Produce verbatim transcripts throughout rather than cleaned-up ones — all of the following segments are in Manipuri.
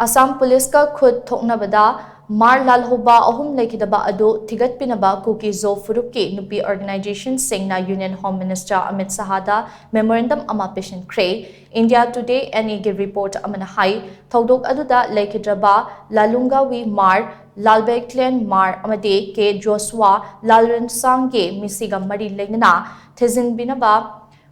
ꯑꯁꯥꯝ ꯄꯨꯂꯤꯁꯀ ꯈꯨꯠ ꯊꯣꯛꯅꯕꯗ ꯃꯥꯔ ꯂꯥꯜꯍꯧꯕ ꯑꯍꯨꯝ ꯂꯩꯈꯤꯗꯕ ꯑꯗꯨ ꯊꯤꯒꯠꯄꯤꯅꯕ ꯀꯨꯀꯤ ꯖꯣ ꯐꯨꯔꯨꯞꯀꯤ ꯅꯨꯄꯤ ꯑꯣꯔꯒꯅꯥꯏꯖꯦꯁꯟꯁꯤꯡꯅ ꯌꯨꯅꯤꯌꯟ ꯍꯣꯝ ꯃꯤꯅꯤꯁꯇꯔ ꯑꯃꯤꯠ ꯁꯍꯥꯗ ꯃꯦꯃꯣꯔꯦꯟꯗꯝ ꯑꯃ ꯄꯤꯁꯤꯟꯈ꯭ꯔꯦ꯫ ꯏꯟꯗꯤꯌꯥ ꯇꯨꯗꯦ ꯑꯦꯟ ꯏꯒꯤ ꯔꯤꯄꯣꯔꯠ ꯑꯃꯅ ꯍꯥꯏ, ꯊꯧꯗꯣꯛ ꯑꯗꯨꯗ ꯂꯩꯈꯤꯗ꯭ꯔꯕ ꯂꯥꯂꯨꯡꯒꯥꯋꯤ ꯃꯥꯔ, ꯂꯥꯜꯕꯦꯛꯂꯦꯟ ꯃꯥꯔ ꯑꯃꯗꯤ ꯀꯦ ꯖꯣꯁꯋꯥ ꯂꯥꯜꯔꯦꯟꯁꯥꯡꯒꯤ ꯃꯤꯁꯤꯒ ꯃꯔꯤ ꯂꯩꯅꯅ ꯊꯤꯖꯤꯟꯕꯤꯅꯕ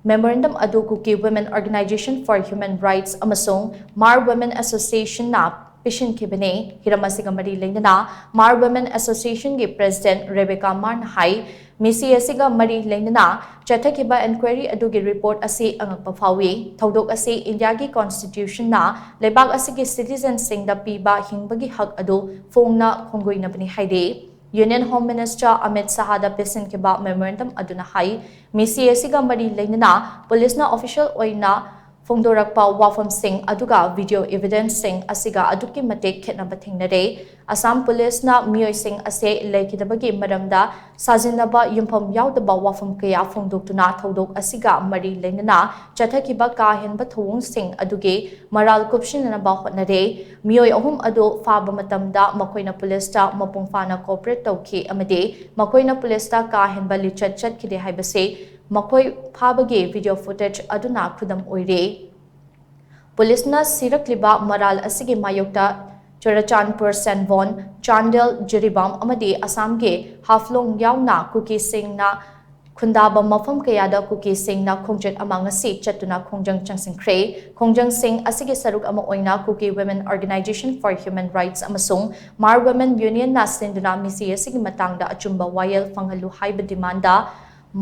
ꯃꯦꯃꯣꯔꯦꯟꯗꯝ ꯑꯗꯨ Kuki women organization for human rights ꯑꯃꯁꯨꯡ ꯃꯥꯔ ꯋꯨꯃꯦꯟ ꯑꯦꯁꯣꯁꯤꯌꯦꯁꯟꯅ ꯄꯤꯁꯤꯟꯈꯤꯕꯅꯤ꯫ ꯍꯤꯔꯝ ꯑꯁꯤꯒ ꯃꯔꯤ ꯂꯩꯅꯅ ꯃꯥꯔ ꯋꯨꯃꯦꯟ ꯑꯦꯁꯣꯁꯤꯌꯦꯁꯟꯒꯤ ꯄ꯭ꯔꯦꯁꯤꯗꯦꯟꯠ ꯔꯦꯕꯦꯀꯥ ꯃꯥꯔꯅ ꯍꯥꯏ, ꯃꯤꯁꯤ ꯑꯁꯤꯒ ꯃꯔꯤ ꯂꯩꯅꯅ ꯆꯠꯊꯈꯤꯕ ꯏꯟꯀ꯭ꯋꯥꯏꯔꯤ ꯑꯗꯨꯒꯤ ꯔꯤꯄꯣꯔꯠ ꯑꯁꯤ ꯑꯉꯛꯄ ꯐꯥꯎꯏ꯫ ꯊꯧꯗꯣꯛ ꯑꯁꯤ ꯏꯟꯗꯤꯌꯥꯒꯤ ꯀꯣꯟꯁꯇꯤꯇ꯭ꯌꯨꯁꯟꯅ ꯂꯩꯕꯥꯛ ꯑꯁꯤꯒꯤ ꯁꯤꯇꯤꯖꯟꯁꯤꯡꯗ ꯄꯤꯕ ꯍꯤꯡꯕꯒꯤ ꯍꯛ ꯑꯗꯨ ꯐꯣꯡꯅ ꯈꯣꯡꯒꯣꯏꯅꯕꯅꯤ ꯍꯥꯏꯔꯤ꯫ ꯌꯨꯅꯤꯌꯟ ꯍꯣꯝ ꯃꯤꯅꯤꯁꯇꯔ ꯑꯃꯤꯠ ꯁꯍꯥꯗ ꯄꯤꯁꯤꯟꯈꯤꯕ ꯃꯦꯃꯣꯔꯦꯟꯗꯝ ꯑꯗꯨꯅ ꯍꯥꯏ, ꯃꯤꯁꯤ ꯑꯁꯤꯒ ꯃꯔꯤ ꯂꯩꯅꯅ ꯄꯨꯂꯤꯁꯅ ꯑꯣꯐꯤꯁꯤꯌꯦꯜ ꯑꯣꯏꯅ ꯐꯣꯡꯗꯣꯔꯛꯄ ꯋꯥꯐꯝꯁꯤꯡ ꯑꯗꯨꯒ ꯚꯤꯗꯤꯑꯣ ꯏꯚꯤꯗꯦꯟꯁꯁꯤꯡ ꯑꯁꯤꯒ ꯑꯗꯨꯛꯀꯤ ꯃꯇꯤꯛ ꯈꯦꯠꯅꯕ ꯊꯦꯡꯅꯔꯦ꯫ ꯑꯁꯥꯝ ꯄꯨꯂꯤꯁꯅ ꯃꯤꯑꯣꯏꯁꯤꯡ ꯑꯁꯤ ꯂꯩꯈꯤꯗꯕꯒꯤ ꯃꯔꯝꯗ ꯁꯥꯖꯤꯟꯅꯕ ꯌꯨꯝꯐꯝ ꯌꯥꯎꯗꯕ ꯋꯥꯐꯝ ꯀꯌꯥ ꯐꯣꯡꯗꯣꯛꯇꯨꯅ ꯊꯧꯗꯣꯛ ꯑꯁꯤꯒ ꯃꯔꯤ ꯂꯩꯅꯅ ꯆꯠꯊꯈꯤꯕ ꯀꯥ ꯍꯦꯟꯕ ꯊꯧꯑꯣꯡꯁꯤꯡ ꯑꯗꯨꯒꯤ ꯃꯔꯥꯜ ꯀꯨꯞꯁꯤꯟꯅꯅꯕ ꯍꯣꯠꯅꯔꯦ꯫ ꯃꯤꯑꯣꯏ ꯑꯍꯨꯝ ꯑꯗꯨ ꯐꯥꯕ ꯃꯇꯝꯗ ꯃꯈꯣꯏꯅ ꯄꯨꯂꯤꯁꯇ ꯃꯄꯨꯡ ꯐꯥꯅ ꯀꯣꯑꯣꯄꯔꯦꯠ ꯇꯧꯈꯤ ꯑꯃꯗꯤ ꯃꯈꯣꯏꯅ ꯄꯨꯂꯤꯁꯇ ꯀꯥ ꯍꯦꯟꯕ ꯂꯤꯆꯠ ꯆꯠꯈꯤꯗꯦ ꯍꯥꯏꯕꯁꯤ ꯃꯈꯣꯏ ꯐꯥꯕꯒꯤ ꯚꯤꯗꯤꯑꯣ ꯐꯨꯇꯦꯖ ꯑꯗꯨꯅ ꯈꯨꯗꯝ ꯑꯣꯏꯔꯤ꯫ ꯄꯨꯂꯤꯁꯅ ꯁꯤꯔꯛꯂꯤꯕ ꯃꯔꯥꯜ ꯑꯁꯤꯒꯤ ꯃꯥꯌꯣꯛꯇ ꯆꯨꯔꯆꯥꯟꯄꯨꯔ, ꯁꯦꯟꯕꯣꯟ, ꯆꯥꯟꯗꯦꯜ, ꯖꯤꯔꯤꯕꯥꯝ ꯑꯃꯗꯤ ꯑꯁꯥꯝꯒꯤ ꯍꯥꯐꯂꯣꯡ ꯌꯥꯎꯅ ꯀꯨꯀꯤꯁꯤꯡꯅ ꯈꯨꯟꯗꯥꯕ ꯃꯐꯝ ꯀꯌꯥꯗ ꯀꯨꯀꯤꯁꯤꯡꯅ ꯈꯣꯡꯆꯠ ꯑꯃ ꯉꯁꯤ ꯆꯠꯇꯨꯅ ꯈꯣꯡꯖꯪ ꯆꯪꯁꯤꯟꯈ꯭ꯔꯦ꯫ ꯈꯣꯡꯖꯪꯁꯤꯡ ꯑꯁꯤꯒꯤ ꯁꯔꯨꯛ ꯑꯃ ꯑꯣꯏꯅ Kuki women organization for human rights ꯑꯃꯁꯨꯡ ꯃꯥꯔ ꯋꯨꯃꯦꯟ ꯌꯨꯅꯤꯌꯟꯅ ꯁꯤꯟꯗꯨꯅ ꯃꯤꯁꯤ ꯑꯁꯤꯒꯤ ꯃꯇꯥꯡꯗ ꯑꯆꯨꯝꯕ ꯋꯥꯌꯦꯜ ꯐꯪꯍꯜꯂꯨ ꯍꯥꯏꯕ ꯗꯤꯃꯥꯟꯗ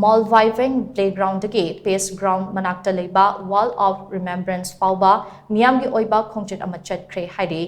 ꯃꯣꯜꯚꯥꯏꯚꯦꯡ ꯄ꯭ꯂꯦꯒ꯭ꯔꯥꯎꯟꯗꯒꯤ ꯄꯦꯁ ꯒ꯭ꯔꯥꯎꯟ ꯃꯅꯥꯛꯇ ꯂꯩꯕ ꯋꯥꯜ ꯑꯣꯐ ꯔꯤꯃꯦꯝꯕ꯭ꯔꯦꯟꯁ ꯐꯥꯎꯕ ꯃꯤꯌꯥꯝꯒꯤ ꯑꯣꯏꯕ ꯈꯣꯡꯆꯠ ꯑꯃ ꯆꯠꯈ꯭ꯔꯦ ꯍꯥꯏꯔꯤ꯫